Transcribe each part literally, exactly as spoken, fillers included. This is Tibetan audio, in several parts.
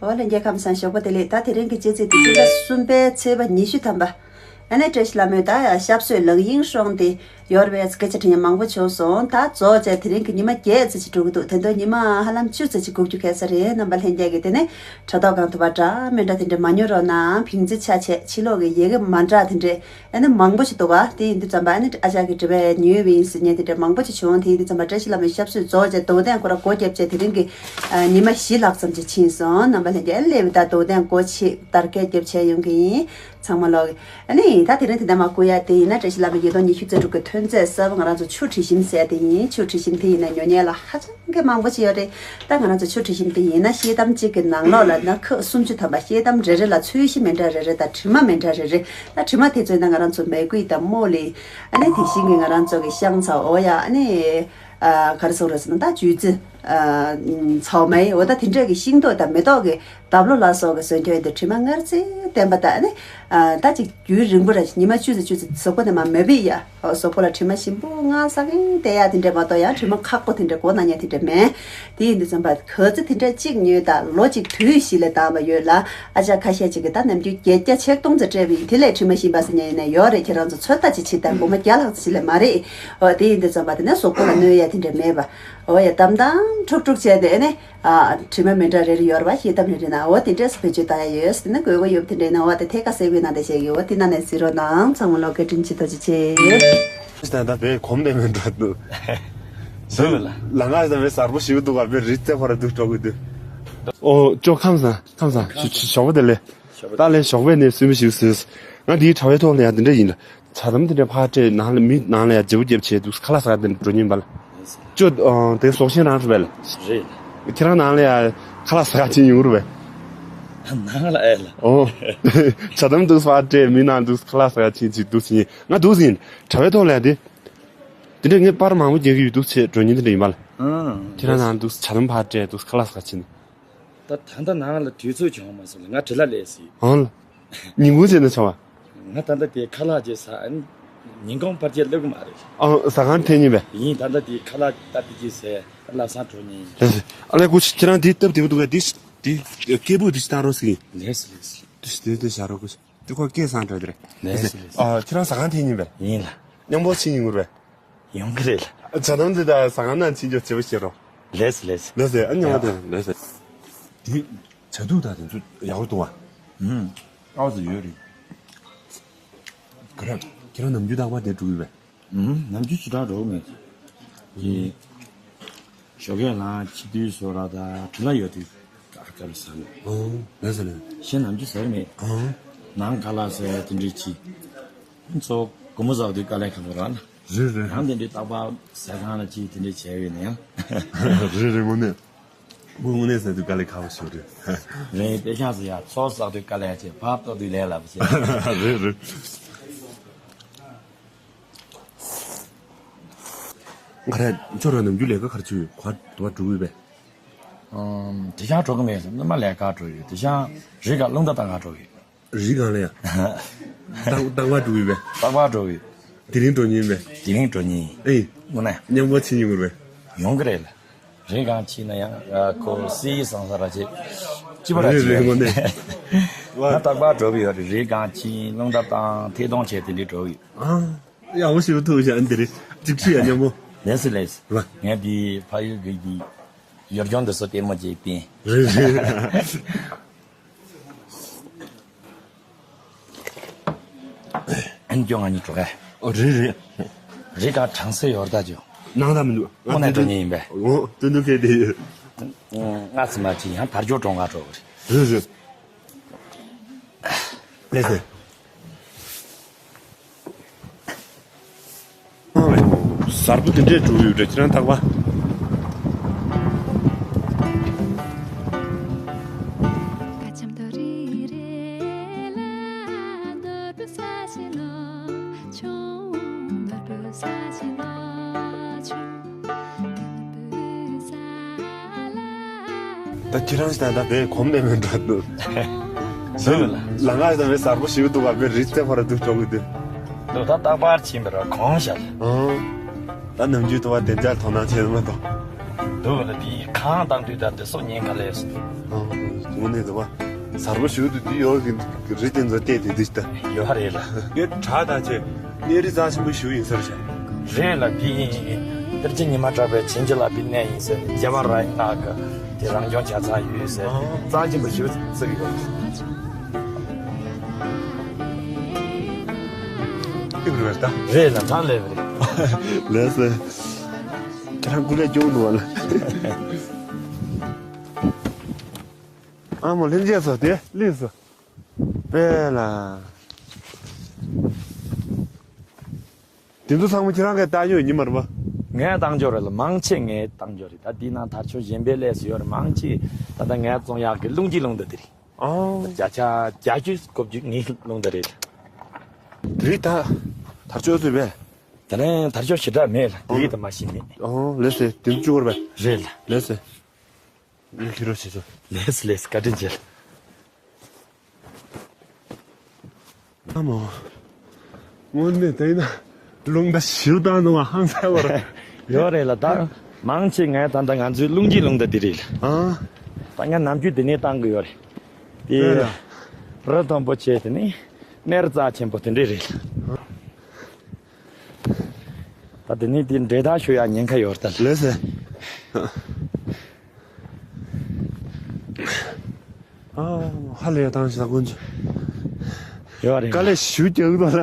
འོ་ལྷན་རྒྱས་ཁམས་བཟང་། ཞོགས་པ་བདེ་ལེགས། ད་དེ་རིང་གི་སྤྱི་ཚེས་དེ་སྤྱི་ཟླ་གསུམ་པའི་ཚེས་པ་ཉི་ཤུ་ཐམ་པ། ཨ་ནི་བཀྲ་ཤིས་ལྷ་མོའི་ད་ཡ་ཞབས་སོར་ལག་གཡེང་སོང་སྟེ་ཡོད་རེད་པས། སྐད་ཆ་དྲི་ཡ་མང་པོ་བྱུང་སོང་། ད་རྫོགས་བྱས་དེ་རིང་གི་ཉི་མ་བརྒྱད་ཙམ་ཅིག་འགྲོ་གི་འདུག་དེ་དུས་ཉི་མ་ཧ་ལམ་བཅུ་ཙམ་ཅིག་སྒུག་རྒྱུ་གལ་ཆེ་རེད། རྣམ་པ་ལྷན་རྒྱས་ཀྱིས་དེ་ནས་དྲ་ཐོག་སྒང་དུ་བ་འདྲ་མི་འདྲ་དེ་འདྲ་མ་ཉོ་རོགས་གནང་། ཕིང་རྩི་ཆ་བྱས་ཕྱི་ལོགས་ཀྱི་ཡི་གེ་མ་འདྲ་དེ་འདྲས་ཨ་ནི་མང་པོ་ཞིག་འདུག་ག་དེ་ཡིན་དུས་ཙམ་པ་ཨ་ནི་ཨ་ཅག་གིས་དྲི་བ་ཉོས་པ་ཡིན་ཟེར་མཁན་དེ་འདྲ་མང་པོ་ཞིག་བྱུང་། དེ་ཡིན་དུས་ཙམ་པ་བཀྲ་ཤིས་ལྷ་མོའི་ཞབས་སོར་རྫོགས་བྱས་རྡུང་རྡེག་ཁོ་རང་སྒོ་བརྒྱབ་བྱས་དེ་རིང་གི་ཨ་ཉི་མ་བཞི་ལྷག་ཙམ་ཅིག་ཕྱིན་སོང་། རྣམ་པ་ལྷན་རྒྱས་སླེབས་ད་རྡུང་རྡེག་སྒོ་ཕྱེ་དར་རྒྱས་རྒྱབ་བྱས་ཡོང་གི་ཡིན། ཚང་མ་ལོག་གི་ཨ་ནི་ད་དེ་རིང་དེ་འདྲ་མ་བསྐུར་ཡ་དེ་ཡིན་ན་བཀྲ་ཤིས་ལྷ་མོའི་ཉིས་སྟོང་ཉི་ཤུ་རྩ་དྲུག་གི་ཐོན་རྫས་གསར་པ་ང་རང་ཚོ་ཆུ་དྲི་ཞིམ་ཟེར་ཡ་དེ་ཡིན། ཆུ་དྲི་ཞིམ་དེ་ཡིན་ན་ཉོ་མཁན་ལ་ཧ་ཅང་གི་མང་པོ་ཞིག་ཡོད་རེད། ད་ང་རང་ཚོ་ཆུ་དྲི་ཞིམ་དེ་ཡིན་ན་ཤེལ་དམ་གཅིག་གི་ནང་ལོགས་ལ་སྣ་ཁ་སུམ་ཅུ་ཐམ་པ། ཤེལ་དམ་རེ་རེ་ལ་ཚོས་གཞི་མི་འདྲ་རེ་རེ་དང་དྲི་མ་མི་འདྲ་རེ་རེ། ད་དྲི་མ་དེ་ཚོ་ཡིན་ན་ང་རང་ཚོ་མལ་གོས་དང་སྨོ་ལིང་། ཨ་ནི་དེ་བཞིན་གྱི་ང་རང་ཚོ་གི་ཤང་ཚ་འོ་ཡ་ཨ་ནི་ཨ་ག་རེ་ཟེར་དགོས་རེད་ཟེར་ན་ད་ཇུས་རྩི། ཨ་ཚའོ་མའི་འོ་ད་དེ་འདྲ་གི་ཤིང་ཏོག་དང་མེ་ཏོག་གི་འདབ་ལོ་ལ་སོགས་ཀྱི་ཟོས་ཐོན་དེ་དྲི་མ་མངར་ཙིག་ལྡན་པ་དང་ཨ་ནི་ཨ་ད་ཅིག་རྒྱུན་རིང་པོ་ར་ཉི་མ་བཅུ་ཙམ་བཅུ་ཙམ་གཟུགས་པོ་ནས་མར་མེད་པའི་ཡ། གཟུགས་པོ་ལ་དྲི་མ་ཞིམ་པོ་མངར་ས་གིན་བསྡད་ཡ་དེ་འདྲས་མ་གཏོགས་ཡང་དྲི་མ་ཁག་པོ་དེ་འདྲས་གོ་ན་ཉན་དེ་འདྲས་མེད། དེ་ཡིན་དུས་ཙམ་པ་ག་ཚོད་དེ་འདྲས་གཅིག་ཉོས་དང་ལོ་གཅིག་དུས་བཞི་ལས་བཏང་བ་ཡོད་ལ། ཨ་ཅག་ཁ་ཤས་ཅིག་གིས་ད་ནམ་རྒྱུན་བརྒྱད་བརྒྱ་ཆིག་སྟོང་ཙམ་སྤྲད་པ་ཡིན། དེ་ལས་དྲི་མ་ཞིམ་པ་ཟེར་མཁན་ཡིན་ན་ཡོད་རེད། ཁྱེད་རང་ཚོ་ཚོད་ལྟ་ཅིག་བྱེད་དང་། སྒོར་མོ་བརྒྱ་ལྷག་ཙམ་ཞིག་ལས་མ་རེད། འོ་དེ་ཡིན་དུས་ཙམ་པ་དེ་ནས་གཟུགས་པོ་ལ་གནོད་ཡ་དེ་འདྲས་མེད་པ། འོ་ཡ་དམ་དམ་ཁྲུག་ཁྲུག་བྱས་ཏེ་ཨ་ནི། ཨ་དྲི་མ་མི་འདྲ་རེ་རེ་ཡོད་རེད་པ། ཤེལ་དམ་རེ་རེ་ན་འོ་དེ་འདྲས་སུ་བེད་སྤྱོད་བཏང་ཡ་ཡོད། དེ་ནི་དགོས་མཁོ་ཡོད་དེ་འདྲས་ན་འོ་དེ་ཐད་ཀར་གསལ་པོའི་ནང་དེ་བཤད་ཀྱི་འོ་དེ་ན་ནས་གཟིགས་རོགས་གནང་། ཚང་མ་ལོ་བཀའ་དྲིན་ཆེ། ཐུགས་རྗེ་ཆེ། ད་ད་བས་གོམ་ནས་མི་འགྲོ་འདུག་འདུག་ལ། ལ་ང་ད་བས་གཟར་པོ་ཞིག་འདུག་ག་བས་རི་རྩེ་ཁོ་ར་འདུག་འགྲོ་གི་འདུག་ཨོ་ཅོ་ཁམས་བཟང་ཁམས་བཟང་ཞོགས་པ་དེ་ལས། ད་ལས་ཞོགས་པའི་ནས་སུན་པོ་ཞིག་ཟིན། ང་འདིའི་དྲ་བའི་ཐོག་ལ་ཡང་འདི་འདྲ་ཡིན་ལ། ཇ་དམ་དེ་འདྲ་ཕར་སྤྲད་ནང་ལ་མི་ནང་ལ་ཡ་བརྗེ་པོ་བརྒྱབ་བྱས་འདུག་ཁ་ལག་ཟ་ག་དེ་འདྲ་འགྲོ་ཉིན་པ་ལ། ཅོ་དེ་ཟོག་ཤིང་རང་རེད་པས་ལ། རེད། ཁྱེད་རང་ནང་ལ་ཡ་ཁ་ལག་ཟ་ག་ཕྱིན་ཡོང་རེད་པས། ནང་ལ་ཨེ་ལ། ཨོ། ཇ་དམ་འདུག་ཕར་སྤྲད་མི་ནང་འདུག་ཁ་ལག་ཟ་ག་ཕྱིན་ཅིག་འདུག་ཕྱིན། ང་འདུག་ཟིན་དྲ་བའི་ཐོག་ལ་ཡ་དེ། དེ་འདྲ་ངས་པར་མང་པོ་རྒྱག་གི་ཡོད་འདུག་ཆེ་འགྲོ་ཉིན་དེ་འདྲ་ཡིན་པ་ལ། ཁྱེད་རང་ནང་འདུག་ཇ་དམ་ཕར་སྤྲད་འདུག་ཁ་ལག་ཟ་ག་ཕྱིན། ད་ད་ལྟ་ནང་ལ་དུས་ཚོད་བྱུང་མ་སོང་ལ་ང་བྲེལ་ལ་ལས་སྲིད། ཨང་ལ། ཉིན་གུང་བྱས་ན་བྱུང་བ། ང་ད་ལྟ་དེ་ཁ་ལག་ཅིག་ཟ་ཨ་ནི་ཉིན་གུང་ཕར་ཆེར་སླེབས་གི་མ་རེད། ཨང་ཟ་ཁང་འཐེན་ཉིན་པས། ཡིན་ད་ལྟ་དེ་ཁ་ལག་ད་དེ་ཅིག་ཟས་ལབ་སང་འགྲོ་ཉིན། ལགས་སེ། ཨ་ལས་ཀུ་ཤི་ཁྱེད་རང་དེ་སྟབས་བདེ་པོ་འདུག་ག་དེ་དེ་སྐད་འབོད་དེ་ཅིག་བཏང་རོགས་ཟེར་གི། ལགས་སེ་ལགས་སེ། དེ་དེ་དེ་བཞག་རོགས་ཀུ་ཤི། དེ་ཁོ་སྐད་སང་འདྲ་དེ་རེད། ལགས་སེ་ལགས་སེ། ཨ་ཁྱེད་རང་ཟ་ཁང་འཐེན་ཉིན་པས། ཡིན་ལ། མཉམ་པོ་ཕྱིན་ཉིན་ངུར་པས། ཡོང་གི་རེད་ལ། ཇ་དམ་འདི་དང་ཟ་ཁང་ནང་ཕྱིན་རྒྱུ་བྱེད་པ་བཤད་རོགས། ལགས་སེ་ལགས་སེ། ལགས་སེ། ཨ་ཉོ་བ་དང་ལགས་སེ། དེ་ཇ་དུག་དང་དེ་ཚོ་ཡག་པོ་འདུག་བ། ཨུམ། ཨའོ་ཟེར་ཡོད་རེད། ག་རེ། ཁྱེད་རང་ནམ་རྒྱུན་རྟག་པར་དེ་འགྲོ་གི་རེད་པས། ཨུམ། ནམ་རྒྱུན་ཅི་འདྲ་འགྲོ་གི་མེད། དེ། ཞོགས་ཀས་ལངས་ཕྱི་དུས་ཚོད་ར་དང་དྲིན་ལ་ཡོད་དུས་ཀ་རེ་ཀ་རེ་ཟ་ནས། ཨང་། ལགས་སེ་ལགས། གཞན་ནམ་རྒྱུན་ཟ་གི་མེད། ཨང་། ནང་ཁ་ལག་ཟ་ཡ་དེ་འདྲས་ཅིག་ཚོ་སྒོར་མོ་ཟ་དུས་དཀའ་ལས་ཁག་པོ་ར་ལ། རེད་རེད། ཡང་དེ་འདྲའི་རྟག་པར་ཟ་ཁང་ལ་ཅིག་དེ་འདྲའི་བྱས་ཡོད་ན་ཡང་། རེད་རེད། དངོས་གནས། དངོས་གནས་ཟ་དུས་དཀའ་ལས་ཁག་པོ་ཞིག་རེད། རེད། དཔེ་ཆ་ཟེར་ཡ་ཚོགས་བསགས་དུས་དཀའ་ལས་ཆེ། བབ་ལྟ་དུས་ལས་སླ་པོ་ཆེ། རེད་རེད། ང་ར་ཅོ་ར་ནམ་རྒྱུན་ལས་ཀ་ག་རེ་བྱེད་ཡོད། ག་དུ་བ་འགྲོ་གི་ཡོད་པས། ཨམ། དེ་ཆང་འགྲོ་གི་མེད། སྔོན་མ་ལས་ཀ་འགྲོ་ཡོད། དེ་ཆང་རི་ག་རླུང་རྟ་བཏང་ག་འགྲོ་ཡོད། རི་གང་ལ་ཡ། རྟག་རྟག་པར་འགྲོ་གི་ཡོད་པས། རྟག་པར་འགྲོ་གི་ཡོད། དེ་རིང་འགྲོ་ཉིན་པས། དེ་རིང་འགྲོ་ཉིན། ཨེ། དངོས་གནས། མཉམ་པོ་ཕྱིན་ཉིན་ངུར་པས། ཡོང་གི་རེད་ལ། རི་གང་ཕྱིན་ན་ཡང་ཁོ་སི་ཡི་སང་ས་ར་ཆེ། ཅི་པ་ར་རེད་ཆེ་རེད། ཡོད་དངོས་གནས། ང་རྟག་པར་འགྲོ་གི་ཡོད་རེད། རི་གང་ཕྱིན་རླུང་རྟ་བཏང་ཐད་གཏོང་བྱས་དེ་འདྲའི་འགྲོ་གི་ཡོད། ཨ། ཡག་པོ་ཞིག་ཐུག་བཞག་འདི་རེད། གཅིག་ཁྲིད་ཡ་མཉམ་པོ། ལགས་སེ་ལགས་སེ། ལ། ངས་འདི་ཕ་ཡུལ་གི་འདི་ཡུལ་ལྗོངས་འདི་ཚོ་ལྟད་མོ་ཅིག་བསྟན། རེད་རེད། ཨན་ཀྱོ་ང་གཉིས་འགྲོ་གས། ཨོ་རེད་རེད། རི་ག་གྲང་སེ་ཡོར་ད་ཅོ། ནང་ད་མི་འདུག་དངོས་གནས་འགྲོ་ཉེན་ཡིན་པས། ཨོ་སྟོན་དུ་ཁེལ་དེ་ཡོད། ང་ཚི་མ་ཅིག་ཡང་དར་ལྕོག་གྲོང་ག་འགྲོ་གི་རེད། རེད་རེད། ལགས་སེ། གཟར་པོ་དེ་འདྲས་འགྲོ་ཡོད་རེད་ཁྱེད་རང་རྟག་པ། ད་ཁྱེད་རང་ཞིག་ད་ད་བས་གོམ་ནས་མི་འགྲོ་འདུག་ཟོས་ལ། ལ་ང་ཞིག་ད་བས་གཟར་པོ་ཞིག་འདུག་ག་བས་རི་རྩེ་ཕར་འདུག་ཅོག་གི་འདུག་འདུག་ད་རྟག་པར་ཕྱིན་པ་ར་གོང་ཤར། ཨང་། ད་ནམ་རྒྱུན་དུ་བ་བདེ་འཇགས་དོ་སྣང་བྱེད་མ་གཏོགས། འདུག་ལ་དེའི་ཁང་བཏང་དུས་ད་དེ་སོ་ཉེན་ཁ་ལས་སོ། ཨང་། དངོས་གནས་འདུག་བ། གཟར་པོ་ཞུ་དུ་འདི་ཡོད་གི་རི་དེ་ཚོ་བལྟས་དེ་འདི་ལྟ། ཡོད་རེད་ལ། ངའི་བྲག་དང་བཅས་གནས་རི་རྩ་ཆེན་པོ་ཞུ་ཡིན་ས་རེད་ཤག་རེད་ལ། འདི་གཏེར་ཆེན་ཉི་མ་གྲགས་པའི་བྱིན་གྱིས་བརླབས་པའི་གནས་ཡིན་ཟེར་ནས་རྒྱལ་བ་ར་ཡན་ལགས་ཀྱི་དེ་རང་སྐྱོང་ཆ་ཚང་ཡོད་ཟེར། ཨ། རྩ་ཆེན་པོ་ཞུ་ཟེར་གི་ཡོད། ཨི་བུ་རེད་ད། རེད་ལ། ད་ལས་རེད། ལས་ཟེར། ཁྱེད་རང་སྐུ་ལས་སྐྱོང་འདུག་བ་ལ། ཨ་མ་ལྷན་རྒྱས་ཚོ་དེ་ལས་སོ། དཔེ་ལ། དེ་ཚོ་ཚང་མ་ཁྱེད་རང་གིས་བཏང་ཡོད་ཉི་མར་བ། ངས་བཏང་འབྱོར་རེད་ལ། མང་ཆེ་ངས་བཏང་འབྱོར་རེད། ད་དེའི་ནང་དར་ལྕོག་གཞན་པའི་ལས་སུ་ཡོད་རེད། མང་ཆེ་ད་ལྟ་ངས་བཙོང་ཡག་གི་རླུང་འཕྲིན་རླུང་རྟ་དེ་རེད། ཨང་། བརྒྱ་ཆ་བརྒྱད་ཅུ་གོ་བཅུ་ངའི་རླུང་རྟ་རེད། དེ་རིང་ད་དར་ལྕོག་ཚོད་པས། དེ་རིང་དར་ལྕོག་ཞེ་དྲག་མེད་ལ། དེ་རིང་ད་མ་ཤི་མེད། ཨང་། ལེགས་སེ་དེ་བཅུག་པར་བས། རེད་ལ། ལེགས་སེ། ངས་ཁྱེད་རོགས་བྱེད་ཆོག་ལེགས་ལེགས། བཀའ་དྲིན་ཆེ། ཨ་མོ། དངོས་གནས་དེ་ན་རླུང་རྟ་ཞིབ་བཏང་འདུག་བ། ཧང་སངས་པ་རེད། ཡོད་རེད་ལ། ད་མང་ཆེ་ངས་ད་ལྟ་ང་ཚོའི་རླུང་འཕྲིན་རླུང་རྟ་འདི་རེད་ལ། ཨ། ད་ངས་ནམ་རྒྱུན་འདི་ནས་བཏང་གི་ཡོད་རེད། དེ་རེད་ལ། རི་མཐོན་པོ་བྱས། དེ་ནས་གནས་རི་རྩ་ཆེན་པོ་དེ་འདྲས་རེད་ལ། ད་དེ་ནས་དེ་འབྲེལ་ཐག་ཞུ་ཡག་ཉེན་ཁ་ཡོད་རེད་ད། ལེགས་སེ། ཨ། ཧ་ལས་ཡ་བཏང་ཞིག་ལ་དཀོན་མཆོག་ཡོད་རེད། དཀའ་ལས་ཞུ་རྒྱག་གི་འདུག་ལ།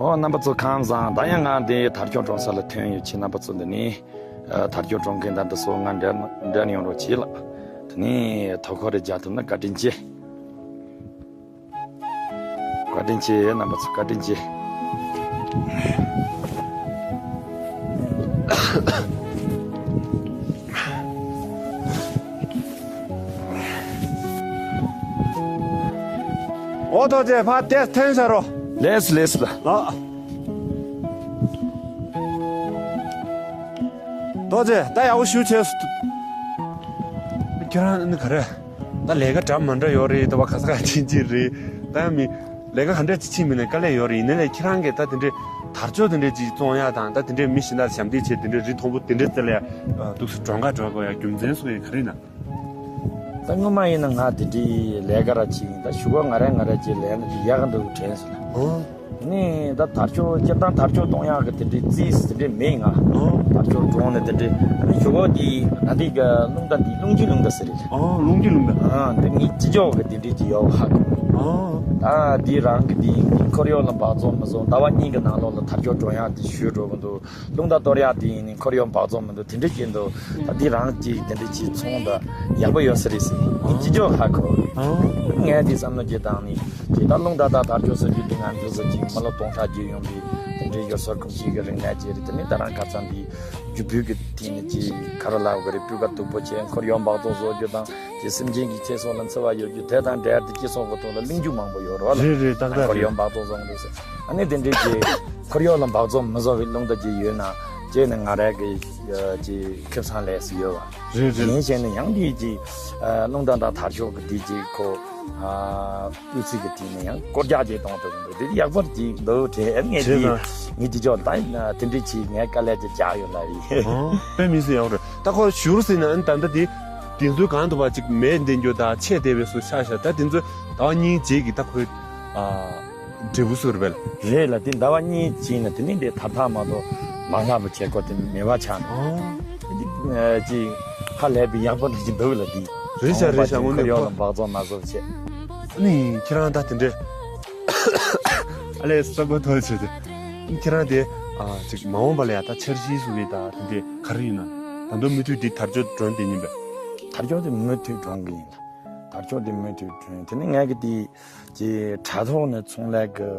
ཨོ། རྣམ་པ་ཚོ་ཁམས་བཟང་། ད་ཡང་ང་འདི་དར་ལྕོག་བཀྲོང་ས་ལ་ཐོན་ཡོད། ཁྱེད་རྣམ་པ་ཚོ་འདི་ནས་དར་ལྕོག་བཀྲོང་མཁན་དང་འདི་ཚོ་ང་འབྲལ་འབྲལ་ཡོང་རོགས་གྱིས་ལ། དེ་ནས་དོ་ཁུར་རེ་རྒྱག་ཐུབ་ན་བཀའ་དྲིན་ཆེ། བཀའ་དྲིན་ཆེ། རྣམ་པ་ཚོ་བཀའ་དྲིན་ཆེ། ཨོ། ཐོག་རྗེ་ཕ་དེ་ཐོན་ཤར་རོ། ལེགས་ལེགས་ལ། ལགས། རྡོ་རྗེ། ད་ཡག་པོ་ཞུ་བྱས་སོ། ཁྱེད་རང་ནི་ག་རེ། ད་ལས་ཀ་འདྲ་མི་འདྲ་ཡོད་རེད། ད་བ་ག་ས་ག་ཕྱིན་གྱི་རེད། ད་ཡང་མི་ལས་ཀ་ག་འདྲ་ཅིག་ཕྱིན་མིན་ནས་དཀའ་ལས་ཡོད་རེད། ཡིན་ནའི་ལས་ཁྱེད་རང་གིས་ད་དེ་འདྲའི་དར་ལྕོག་དེ་འདྲའི་ཅིག་བཙོང་ཡག་དང་། ད་དེ་འདྲའི་མི་གཞན་དག་ཞབས་འདེགས་བྱས། དེ་འདྲའི་རི་མཐོན་པོ་དེ་འདྲའི་རྩེ་ལ་ཡ་འདུག་སེ་མགྲོན་ཁང་འགྲོ་དགོས་ཡ་རྒྱུ་མཚན་སོགས་ཡ་ག་རེ་ཡིན་ན། ད་སྔོན་མ་ཡིན་ན་ང་དེ་འདྲའི་ལས་ཀ་ར་ཅིག་ཡིན། ད་གཞུག་གུ་ང་རང་ང་རང་ཅིག་ལས་ན་ཅིག་ཡག་ག་འདུག་དྲན་སོང་ལ། ཨོ། ནི་ད་དར་ལྕོག་སྤྱིར་བཏང་དར་ལྕོག་གཏོང་ཡག་གི་དེ་འདྲའི་རྩིས་དེ་འདྲའི་མེད་ང་། ཨོ། དར་ལྕོག་གྲོང་ནས་དེ་འདྲའི་ཞོག་ཁོག་དེ་ང་དེ་གི་རླུང་རྟ་འདི་རླུང་རྒྱུ་རླུང་རྟ་ཟེར་རེད། ཨོ། རླུང་རྒྱུ་རླུང་རྟ། ཨ། འདི་ངའི་ཅི་ལྕོགས་གི་དེ་འདྲའི་ཅི་ཡོད་ཧ་གོ། ཨོ། ད་འདི་རང་གི་དེ་འདི་འཁོར་གཡོག་ལ་འབག་བཙོང་མི་བཟོ། ཟླ་བ་གཉིས་ཀྱི་ནང་ལོགས་ལ་དར་ལྕོག་གྲོང་ཡག་དེ་ཞུ་འགྲོ་གི་འདུག་རླུང་རྟ་གཏོར་ཡག་དེ་ཡིན་ནི་འཁོར་གཡོག་འབག་བཙོང་མི་འདུག་དེ་འདྲ་བྱས་འདུག་ད་འདི་རང་གཅིག་དེ་འདྲ་ཅིག་ཚོང་ད་ཡག་པོ་ཡོད་ས་རེད་ཟེར། ཨོ། ཅི་ལྕོགས་ཧ་གོ། ཨོ། ངས་དེ་བསམ་བློ་ཅིག་བཏང་ནི། དེ་ད་རླུང་རྟ་དང་དར་ལྕོག་ཟེར་རྒྱུ་དེ་ང་ཚོ་ཟེར་གྱི་མི་ལོ་སྟོང་ཕྲག་བརྒྱུད་ཡོང་བའི་དེ་འདྲའི་ཡུལ་སྲོལ་གོམས་གཤིས་ཀྱི་རིག་གནས་ཅིག་རེད། དེ་ནི་ད་རང་ཁ་སང་དེ་རྒྱུ་སྤུས་ཀྱི་དེ་ནི་ཅིག་ག་རེ་ལབ་དགོས་རེད། སྤུས་ཀ་སྡུག་པོ་བྱས། འཁོར་གཡོག་འབག་བཙོང་བཟོ་རྒྱུ་དང་། དེ་སེམས་ཅན་གྱི་ཚེ་སྲོག་ལ་འཚེ་བ་ཡོད་རྒྱུ་དེ་དང་འབྲེལ་ཏེ་སྤྱི་ཚོགས་ཀྱི་ཐོག་ལ་གླེང་རྒྱུ་མང་པོ་ཡོད་རེད་བ་ལ། རེད་རེད། ཏག་ཏག་རེད། འཁོར་གཡོག་འབག་བཙོང་བཟོ་འདུག་ཟེར། ཨ་ནི་དེ་འདྲའི་གི་འཁོར་གཡོག་ལ་འབག་བཙོང་མི་བཟོ་བའི་རླུང་རྟ་ཅིག་ཡོད་ན་ཅེས་ནི་ང་རང་གི་ཅིག་ཁེ་བཟང་ལས་སུ་ཡོད་བ། རེད་རེད། ཡིན་ཞེས་ནི་ཡང་དེ་ཅིག་རླུང་རྟ་དང་དར་ལྕོག་གི་དེ་ཅིག་ཁོ་ཨུ་ཚུགས་ཀྱི་དེ་ནི་ཡང་སྐོར་རྒྱག་ཅིག་གཏོང་ཐུབ་འདུག་དེ་ཡག་པོ་ཅིག་འདུག་དྲན། ངས་དེ་ངས་དེ་ཅོག་ད་དེ་འདྲའི་ཅིག་ངས་དཀའ་ལས་ཅིག་རྒྱག་ཡོད་ལ་རེད། ཨོ། དཔེ་མི་སྲིད་ཡག་རེད། ད་ཁོ་བཞུར་ཟིན་ན་ཨ་ནི་ད་ལྟ་དེ། དེ་ཚོའི་གང་དུ་བ་ཅིག་མེད་འདི་འགྱོ་ད་ཆད་དེ་བས་སུ་ཤ་ཤ། ད་དེ་ཚོ་ཟླ་བ་གཉིས་རྗེས་ཀྱི་ད་ཁོའི་ཨ་འབྲས་བུ་སུ་རེད་པས། རེད་ལ། དེ་ཟླ་བ་གཉིས་ཕྱིན་ན་དེ་ནི་དེ་ཐར་ཐག་མ་གཏོགས་མ་ལྷག་པ་བྱེད་སྐོར་དེ་མེད་པ་ཆགས་ནས། ཨོ། དེ་ཅིག་ཧ་ལས་པའི་ཡག་པོ་འདྲ་ཅིག་འདུག་ལ། དེ་རེད་ཤག་རེད་ཤག་དངོས་གནས་ཁོ་ཡོད་ལ་འབག་བཙོང་མ་བཟོ་བྱེད། ནི་ཁྱེད་རང་ད་དེ་འདྲས་ཨ་ལས་བསམ་པ་ཐོག་བྱེད་དེ། ཁྱེད་རང་དེ་ཨ་ཅིག་མ་འོངས་པ་ལ་ཡ་ད་འཆར་གཞི་བཟོ་གི་ད་དེ་འདྲས་ག་རེ་ཡིན་ན། ད་དུང་མུ་མཐུད་དེ་དར་ལྕོག་གྲོན་དེ་ཡིན་པས། དར་ལྕོག་དེ་མུ་མཐུད་གྲོན་གི་ཡིན་ལ། དར་ལྕོག་དེ་མུ་མཐུད་གྲོན། དེ་ནི་ངས་གི་དེ་ཅི་དྲ་ཐོག་ནས་ཚོང་ལས་གི་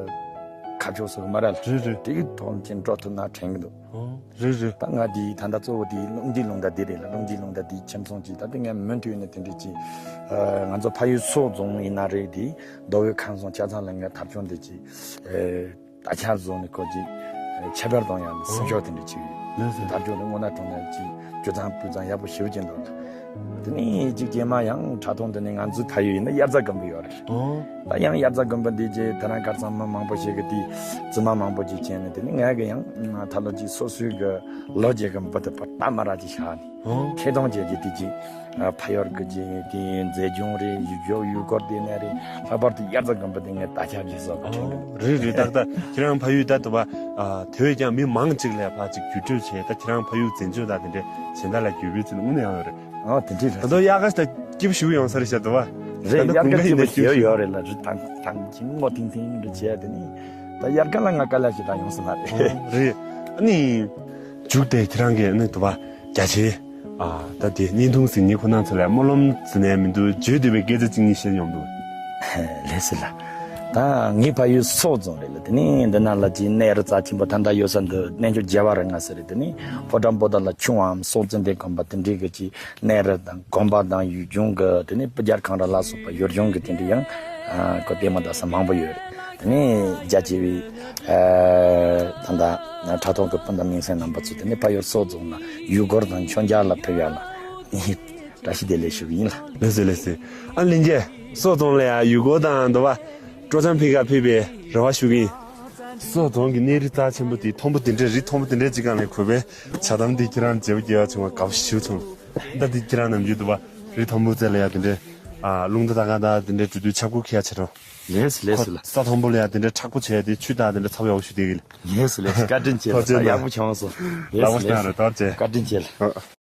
ཁ་ཕྱོགས་སུ་མ་ར་ལ། རེད་རེད། དེ་གི་ཐོག་ཅིག་འགྲོ་ཐུབ་ན་དྲན་གི་འདུག་ཨོ། རེད་རེད། ད་ང་དེ་ད་ལྟ་གཙོ་བོ་དེ་རླུང་འཕྲིན་རླུང་རྟ་དེ་རེད་ལ། རླུང་འཕྲིན་རླུང་རྟ་དེ་ཁྱིམ་ཚང་ཅིག་ད་དེ་ངས་མུ་མཐུད་ནས་དེ་འདྲས་ཅིག་ང་ཚོ་ཕ་ཡུལ་སོག་རྫོང་ཡིན་ན་རེད། དེ་མདོ་དབུས་ཁམས་གསུམ་ཆ་ཚང་ལ་ངས་དར་ལྕོག་འདི་ཅིག་ད་ཆ་བཟོ་ནས་ཁོ་ཅིག་ཁྱད་པར་གཏོང་ཡག་ལ་སྲིད་ཕྱོགས་དེ་འདྲ་ཅིག་ཡོད། ལགས་སོ། དར་ལྕོག་དེ་སྔོན་ན་གྲོང་ནས་ཅིག་སྤྱོད་གཙང་སྤུས་གཙང་ཡག་པོ་ཞེ་པོ་ཅིག་འདུག་ལ། དེ་ནས་གཅིག་རྗེས་མ་ཡང་ཁྲ་ཐོང་དེ་ནས་ང་ཚོའི་ཕ་ཡུལ་ཡིན་ན་དབྱར་རྩྭ་དགུན་འབུ་ཡོད་རེད། ཨོ། ད་ཡང་དབྱར་རྩྭ་དགུན་འབུ་འདི་རྗེས་དེ་རང་དཀར་གཙང་མ་མང་པོ་ཞིག་གི་དེའི་རྫུན་མ་མང་པོ་ཅིག་བྱས་ནས། དེ་ནས་ངས་གི་ཡང་ད་ལོ་གཅིག་སོ་སོའི་གི་ལོ་རྒྱུས་གི་འབུ་དེ་ཕར་ལྟ་མ་ར་ཅིག་བཞག་ནས། ཨོ། ཁེ་གཏོང་བྱས་ཀྱི་དེ་གཅིག་ཕ་ཡུལ་གི་ཅིག་དེ་མཛེས་ལྗོངས་རེད། ཡུལ་ལྗོངས་ཡུལ་སྐོར་དེ་ནས་རེད། ལྷག་པར་དུ་དབྱར་རྩྭ་དགུན་འབུ་དེ་ངས་ད་ཆ་བཞེས་སོགས་གི་ཁྲིད་གི་འདུག་རེད་རེད། ཏག་ཏག་ཁྱེད་རང་ཕ་ཡུལ་ད་དུ་བ་དེ་བས་ཀྱང་མི་མང་ཅིག་ལ་ཕར་ཅིག་བརྒྱུད་སྤྲོད་བྱས། ད་ཁྱེད་རང་ཕ་ཡུལ་འཛིན་སྐྱོང་དང་དེ་འདྲས་བྱེད་འདོད་ལ་བརྒྱུད་པའི་ཚུལ་དངོས་གནས་ཡང་ཡོད་རེད། ཨ་དེ་འདྲས་ད་རེད། དུང་དབྱར་ཁ་ད་སྐྱིད་པོ་ཞིག་ཡོང་ས་རེད་ཤག་དུ་བ། རེད། ད་དབྱར་ཁ་དགུན་ཁ་སྐྱིད་པོ་ཡིན་ན་ཞིག་ཡོད་ཡོད་རེད་ལ། རི་ཐང་ཐང་ཅིག་སྔོ་ཐིང་ཐིང་རེད་བྱས། དེ་ནི་ད་དབྱར་ཁ་ལ་ང་དཀའ་ལས་ཞིག་ད་ཡོང་ས་མ་རེད། རེད། ཨ་ནི་མཇུག་དེ་ཁྱེད་རང་གིས་ཨ་ནི་དུ་བ་རྒྱ་ཆེ། ཨ་ད་དེ་བརྙན་ཐུང་གཟིགས་མཁན་ཁོ་རང་ཚོ་ལ་སྨོན་ལམ་ཟེར་ནས་མི་འདུག་བརྗོད་འདོད་པའི་སྐད་ཆ་གཅིག་གཉིས་བཤད་ཡོང་འདུག་ལགས་སོ་ལགས། ད་ངའི་ཕ་ཡུལ་སོག་རྫོང་རེད་ལ། དེ་ནི་འདི་ན་ལ་ཅིག་གནས་རི་རྩ་ཆེན་པོ་ད་ལྟ་ཡོད་ས་འདི་གནས་མཆོག་རྒྱལ་བ་རིགས་ལྔ་ཟེར་རེད། དེ་ནི་ཕོ་བྲང་པོ་ཏ་ལ་ཆུང་བའམ་སོག་ཙན་དན་དགོན་པ་དེ་འདྲའི་གི་ཅིག་གནས་རི་དང་དགོན་པ་དང་ཡུལ་ལྗོངས་ཀྱི་དེ་ནས་སྤུ་རྒྱལ་ཁང་ར་ལ་སོགས་པ་ཡུལ་ལྗོངས་ཀྱི་དེ་འདྲ་ཡང་ཨ་ཁོ་ལྟད་མོ་ལྟ་ས་མང་པོ་ཡོད་རེད། དེ་ནས་རྒྱ་ཆེ་བའི་ཨ་ད་ལྟ་ཁྲ་ཐོག་གི་སྤུན་ཟླ་མིང་སྲིང་རྣམ་པ་ཚོ་དེ་ནས་ཕ་ཡུལ་སོག་རྫོང་ལ་ཡུལ་སྐོར་དང་མཆོད་མཇལ་ལ་ཕེབས་ཡ་ལ་ནི་བཀྲ་ཤིས་བདེ་ལེགས་ཞུ་གི་ཡིན་ལ། ལགས་སོ་ལགས་སོ། ཨ་ལྷན་རྒྱས་སོག་རྫོང་ལ་ཡ་ཡུལ་སྐོར་དང་འདུ་བ་སྤྲོ་འཆམ་ཕུལ་ག་ཕེབས་པའི་རེ་བ་ཞུ་གི་ཡིན། སོག་རྫོང་གི་གནས་རི་རྩ་ཆེན་པོ་དེ་མཐོན་པོ་དེ་འདྲའི་རི་མཐོན་པོ་དེ་འདྲའི་ཅིག་སྒང་ལ་གུས་པས་ཇ་དམ་འདི་ཁྱེད་རང་བརྗེ་པོ་རྒྱག་ཡ་བྱུང་བ་དགའ་པོ་ཞེ་པོ་བྱུང་། ད་འདི་ཁྱེད་རང་ནམ་རྒྱུན་དུ་བ་རི་མཐོན་པོ་རྩེ་ལ་ཡ་དེ་འདྲའི་ཨ་རླུང་རྟ་དང་ག་ད་དེ་འདྲའི་འགྲོ་དུས་ཆབ་ཁུ་འཁྱེར་ཡ་བྱེད་རོགས། ལགས་སོ་ལགས་སོ་ལགས། ས་མཐོན་པོ་ལ་ཡ་དེ་འདྲའི་མཁྲེགས་པོ་བྱས་ཏེ་ཆུ་དང་དེ་འདྲ་ཚ་པོ་ཡག་པོ་ཞིག་བསྡད་གི་ལ། ལགས་སོ་ལགས་སོ། བཀའ་དྲིན་ཆེ་ལགས། ཐུགས་རྗེ་ཆེ། ཡག་པོ་བྱུང་སོང་། ལགས་སོ་ལགས་སོ། ལགས་པོ་བྱུང་རེད། ཐུགས་རྗེ་ཆེ། བཀའ་དྲིན་ཆེ་ལགས།